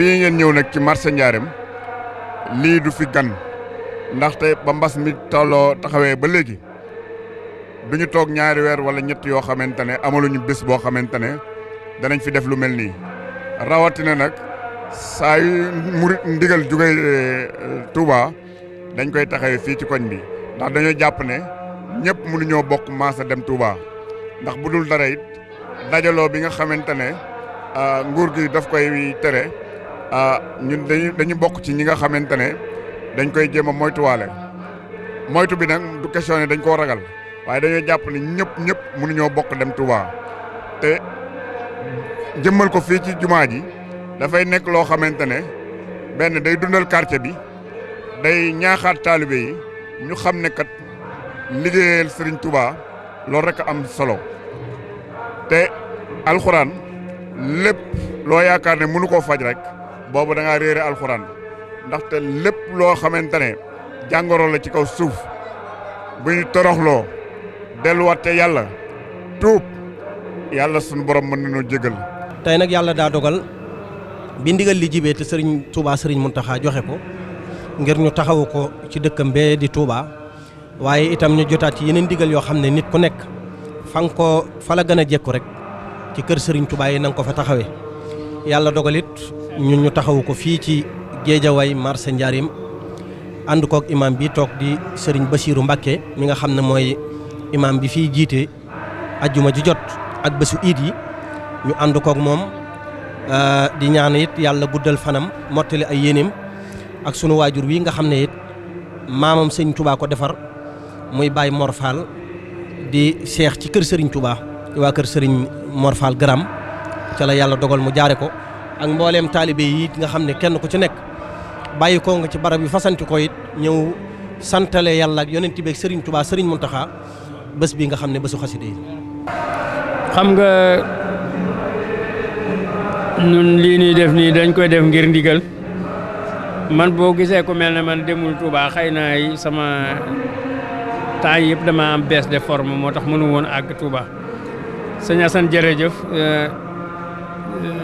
fii ngeen ñëw nag ci marché Ndiarème lii du fi gan ndaxte ba mbas mi taxawee ba léegi duñu toog ñaari weer wala ñett yoo xamante ne amaluñu bés boo xamante ne danañ fi def lu mel nii rawatina nag saa yu murit ndigal jugee Touba dañ koy taxawee fii ci koñ bi ndax dañoo jàpp ne ñëpp mënuñoo bokk maasa dem Touba ndax bu dul dara it dajaloo bi nga xamante ne nguur gi daf koy tere ñun dañu bokk ci ñi nga xamante ne dañ koy jéem a moytuwaale moytu bi nag du question ne dañ koo ragal waaye dañoo jàpp ne ñëpp mënuñoo bokk dem Touba te jëmmal ko fii ci jumaa ji dafay nekk loo xamante ne benn day dundal quartier bi day ñaaxaat taalibe yi ñu xam ne kat liggéeyal Serigne Touba loolu rek am solo te alxuraan lépp loo yaakaar ne mënu koo faj rek boobu da ngaa réere alxuraan ndaxte lépp loo xamante ne jàngoro la ci kaw suuf bu ñu toroxloo delluwaat te yàlla tuub yàlla sunu borom mën nañoo jégal. tey nag yàlla daa dogal bi ndigal li jibee te Serigne Touba Serigne Mountakha joxe ko ngir ñu taxawu ko ci dëkkam bee di Touba waaye itam ñu jotaat ci yeneen ndigal yoo xam ne nit ku nekk fa la gën a jekku rek ci kër Serigne Touba yi na nga ko fa taxawee yàlla dogalit ñun ñu taxawu ko fii ci Géejawaay marché Ndiarème ànd koog imam bi toog di Serigne Bassirou Mbacké mi nga xam ne mooy imam bi fii jiite ajjuma ji jot ak bésu iid yi ñu ànd koog moom di ñaan it yàlla guddal fanam mottali ay yéeneem ak sunu waajur wi nga xam ne it maamam Serigne Touba ko defar muy Baye Mor Fall di seex ci kër Serigne Touba di waa kër Serigne Mor Fall Garam ca la yàlla dogal mu jaare ko ak mbooleem taalibe yi nga xam ne kenn ku ci nekk bàyyi ko nga ci barab yi fasanti ko it ñëw santale yàlla ak yonent bi ak Serigne Touba Serigne Mountakha bés bi nga xam ne bésu xasida yi. xam nga ñun lii nii def nii dañ koy def ngir ndigal man boo gisee ku mel ne man demul Touba xëy na sama temps yëpp dama am baisse de forme moo tax mënu woon àgg Touba sëñ Assane jërëjëf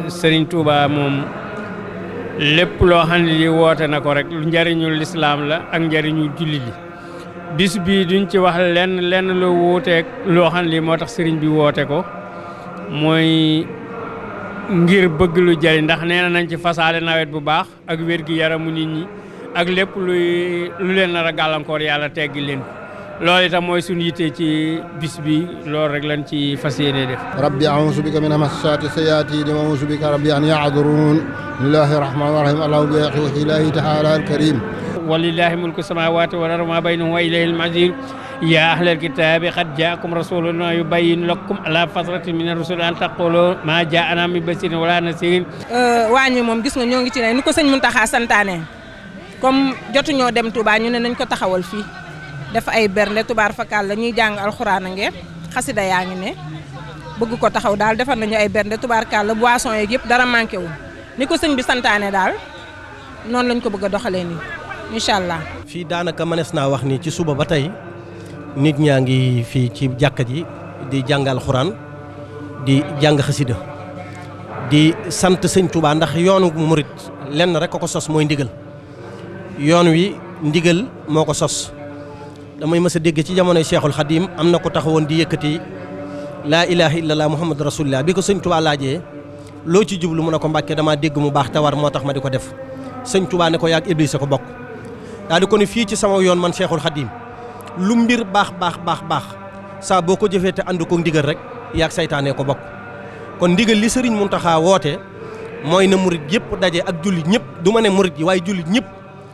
Serigne Touba moom lépp loo xam ne li woote na ko rek njariñul lislaam la ak njariñul julli li bis bi duñ ci wax lenn loo wuuteeg loo xam ne lii moo tax Serigne bi woote ko mooy ngir bëgg lu jariñ ndax nee nañ ci fasaale nawet bu baax ak wér gi yaramu nit ñi ak lépp lu leen nar a gàllankoor yàlla teggi leen loolu itam mooy suñu yitte ci bis bi loolu rek lañ ci fas yéene def. rabbi a'uuzu bika min hamazaati sayaatiin wa a'uuzu bika rabbi an yahduruun bismillaahi rahmaani rahiim allahu bi haqqi wajhillaahi ta'aalaa al-kariim walillaahi mulku samaawaati wal ardi wa maa baynahuma wa ilayhil masiir yaa ahlal kitaabi qad jaa'akum rasuulunaa yubayyinu lakum alaa fatratin mina rusuli an taqulu maa jaa'anaa min basiirin wa laa nasiirin. waañ moom gis nga ñoo ngi ci ne ni ko sëñ Mountakha santaane comme jotuñoo dem Touba ñu ne nañ ko taxawal fii def ay bernde tubaar fakal la ñuy jàng alxuraan a ngeen xasida yaa ngi ne bëgg ko taxaw daal defar nañu ay bernde tubaarkàl la boisson yeeg yëpp dara manqué wu ni ko sëñ bi santaane daal noonu lañ ko bëgg a doxalee nii incha allah. fii daanaka mënees naa wax ni ci suba ba tey nit ñaa ngi fii ci jàkka ji di jàng alxuraan di jàng xasida di sant sëñ Touba ndax yoonu murit lenn rek ko sos mooy ndigal yoon wi ndigal moo ko sos. damay mës a dégg ci jamonoy Cheikhul Khadim am na ko taxawoon di yëkkati laa ilaha illallah muhammadu rasulullah bi ko sëñ Touba laajee loo ci jublu mu ne ko Mbàkke damaa dégg mu baax te war moo tax ma di ko def sëñ Touba ne ko yaag Iblis a ko bokk daal di ko ni fii ci sama yoon man Cheikhul Khadim lu mbir baax saa boo ko jëfee te ànd ko ndigal rek yaag saytaanee ko bokk kon ndigal li Serigne Mountakha woote mooy na murit yëpp daje ak jullit ñëpp du ma ne murit yi waaye jullit ñëpp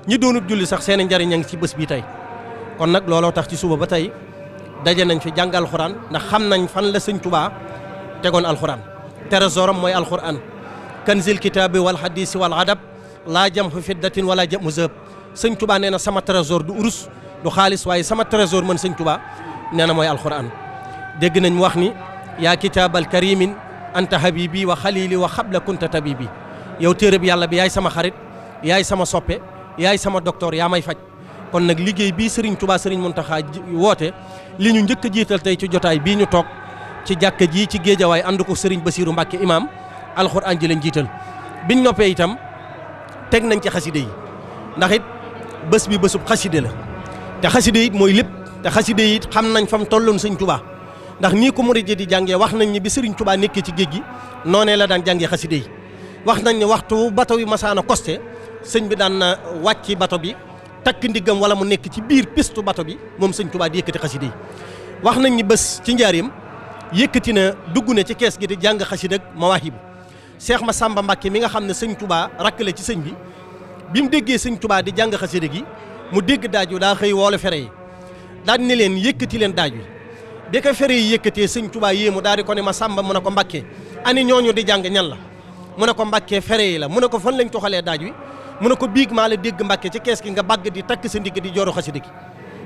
ñi doonut julli sax seen njariñ a ngi ci bés bi tey kon nag looloo tax ci suba ba tey daje nañ fi jàng alxuraan ndax xam nañ fan la sëñ Touba tegoon alxuraan trésoram mooy alxuraan kanzil kitaabi wal hadisi wal adab laa jamhu fiddatin wala jamu zëb sëñ Touba nee na sama trésor du urus du xaalis waaye sama trésor man sëñ Touba nee na mooy alxuraan dégg nañ wax ni yaa kitaabal karimin anta habibi wa xalili wa xabla kunta tabibi yow téere bi yàlla bi yaay sama xarit yaay sama soppe yaay sama docteur yaa may faj kon nag liggéey bii Serigne Touba Serigne Mountakha woote li ñu njëkk a jiital tey ci jotaay bii ñu toog ci jàkka ji ci Géejawaay ànd ko Serigne Bassirou Mbacké imam alxuraan ji lañ jiital biñ noppee itam teg nañ ci xaside yi ndax it bés bi bésub xaside la te xaside it mooy lépp te xaside yi it xam nañ fa mu tolloon sëñ Touba ndax nii ko murid di jàngee wax nañ ni bi Sëriñ Touba nekkee ci géej gi noonee la daan jàngee xaside yi wax nañ ne waxtu bato yi masaana costé sëñ bi daan na wàcc bato bi takk ndiggam wala mu nekk ci biir pistu bato bi moom sëñ Touba di yëkkati xaside yi wax nañ ni bés ci njaareem yëkkati na dugg na ci kees gi di jàng xasida ak mawaahibu Cheikh Massamba Mbacké mi nga xam ne sëñ Touba rakk la ci sëñ bi mu déggee sëñ Touba di jàng xasida gi mu dégg daaju daa xëy woolu fere yi daal ni leen yëkkati leen daaj wi bi ko fere yi yëkkatee sëñ Touba yéemu daal di ko ne Massamba mu ne ko Mbacké ani ñooñu di jàng ñan la mu ne ko Mbacké fere yi la mu ne ko fan lañ toxalee daaj wi mu ne ko biig maa la dégg Mbacké ci kees gi nga bagg di takk sa ndigg di jooru xasida gi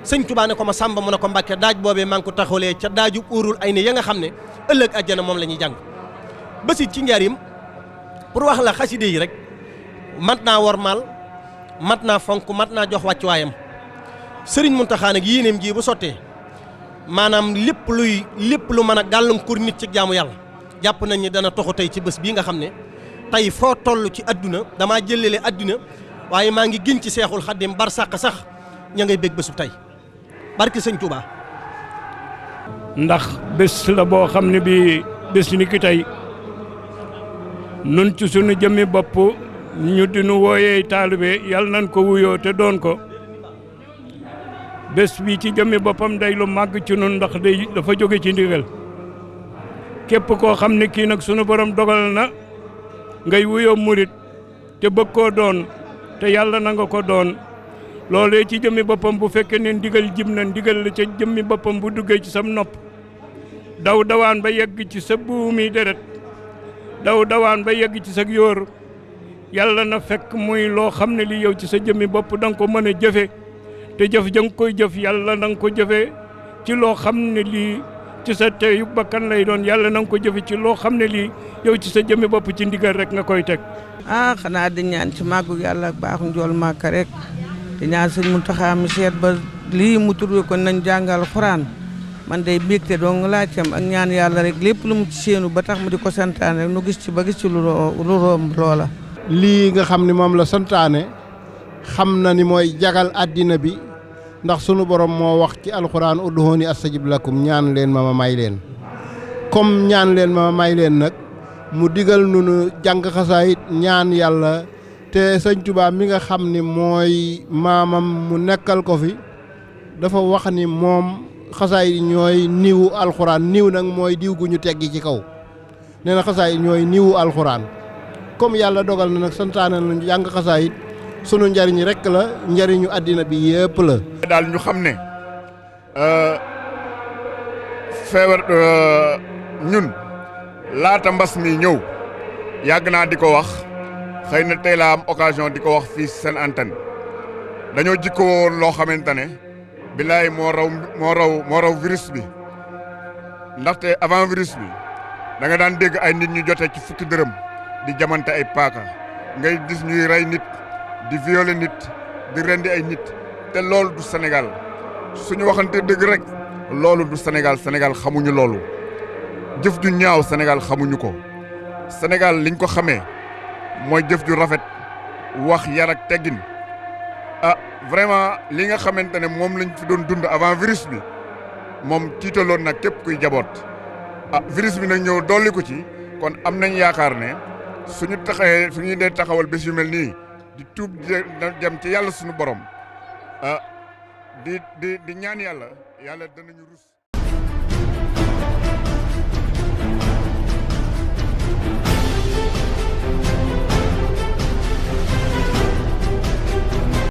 sëñ Touba ne ko Massamba mu ne ko Mbacké daaj boobee maa ngi ko taxalee ca daaju óorul ay ne ya nga xam ne ëllëg àjjana moom la ñuy jàng bésit ci njaarim pour wax la xaside yi rek mat naa wormaal mat naa fonk mat naa jox wàccuwaayam sëriñ Muntaxa nag yéeneem ji bu sottee maanaam lépp lu mën a gàllankoor nit ci jaamu yàlla jàpp nañ ni dana toxu tey ci bés bii nga xam ne tey foo toll ci adduna damaa jëlele adduna waaye maa ngi gën ci Seexul Xaddim bar sàq sax ña ngay bég bésub tey barki sëñ Touba. ndax bés la boo xam ne bi bés ni ki tey nun ci sunu jëmmi bopp ñu dinu wooyee taalibe yàlla nañ ko wuyoo te doon ko bés bi ci jëmmi boppam day lu màgg ci nun ndax day dafa jóge ci ndigal képp koo xam ne kii nag sunu borom dogal na ngay wuyoo murit te bëgg koo doon te yàlla na nga ko doon loolee ci jëmmi boppam bu fekkee ne ndigal jib na ndigal la ca jëmmi boppam bu duggee ci sam nopp daw dawaan ba yegg ci sa buumi deret daw dawaan ba yegg ci sa yóor yàlla na fekk muy loo xam ne li yow ci sa jëmmi bopp da nga ko mën a jëfe te jëf ja nga koy jëf yàlla na nga ko jëfe ci loo xam ne lii ci sa teyu bakkan lay doon yàlla na nga ko jëfe ci loo xam ne lii yow ci sa jëmmi bopp ci ndigal rek nga koy teg. xanaa di ñaan ci màggu yàlla baaxu njool màkka rek di ñaan sëñ Muntaxa mi seet ba lii mu tudd ko nañ jàngal xuraan man day bégte dong laa ci am ak ñaan yàlla rek lépp lu mu ci séenu ba tax mu di ko santaane rek nu gis ci ba gis ci lu romb loola. lii nga xam ni moom la santaane xam na ni mooy jagal àddina bi ndax sunu borom moo wax ci alxuraan ud'uuni astajib lakum ñaan leen ma may leen comme ñaan leen ma may leen nag mu digal nu jàng xasaayit ñaan yàlla te sëñ Tuubaa mi nga xam ni mooy maamam mu nekkal ko fi dafa wax ni moom xasaayit ñooy niwu alxuraan niw nag mooy diw gu ñu teggi ci kaw nee na xasaayit ñooy niwu alxuraan comme yàlla dogal na nag santaane nañu jàng xasaayit sunu njariñ rekk la njariñu àddina bi yépp la. daal ñu xam ne feebar ñun laata mbas mi ñëw yàgg naa di ko wax xëy na tey laa am occasion di ko wax fii seen antenne dañoo jikkoo loo xamante ne bilaay moo raw virus bi ndaxte avant virus bi da nga daan dégg ay nit ñu jote ci fukki dërëm di jamante ay paaka ngay gis ñuy rey nit di violer nit di rendi ay nit te loolu du Sénégal suñu waxante dëgg rek loolu du Sénégal xamuñu loolu jëf ju ñaaw Sénégal xamuñu ko Sénégal liñ ko xamee mooy jëf ju rafet wax yar ak teggin vraiment li nga xamante ne moom lañ fi doon dund avant virus bi moom tiitaloon nag képp kuy jaboot virus bi nag ñëw dolli ko ci kon am nañ yaakaar ne suñu dee taxawal bés yu mel nii di tuub jëm ci yàlla suñu borom di ñaan yàlla danañu rus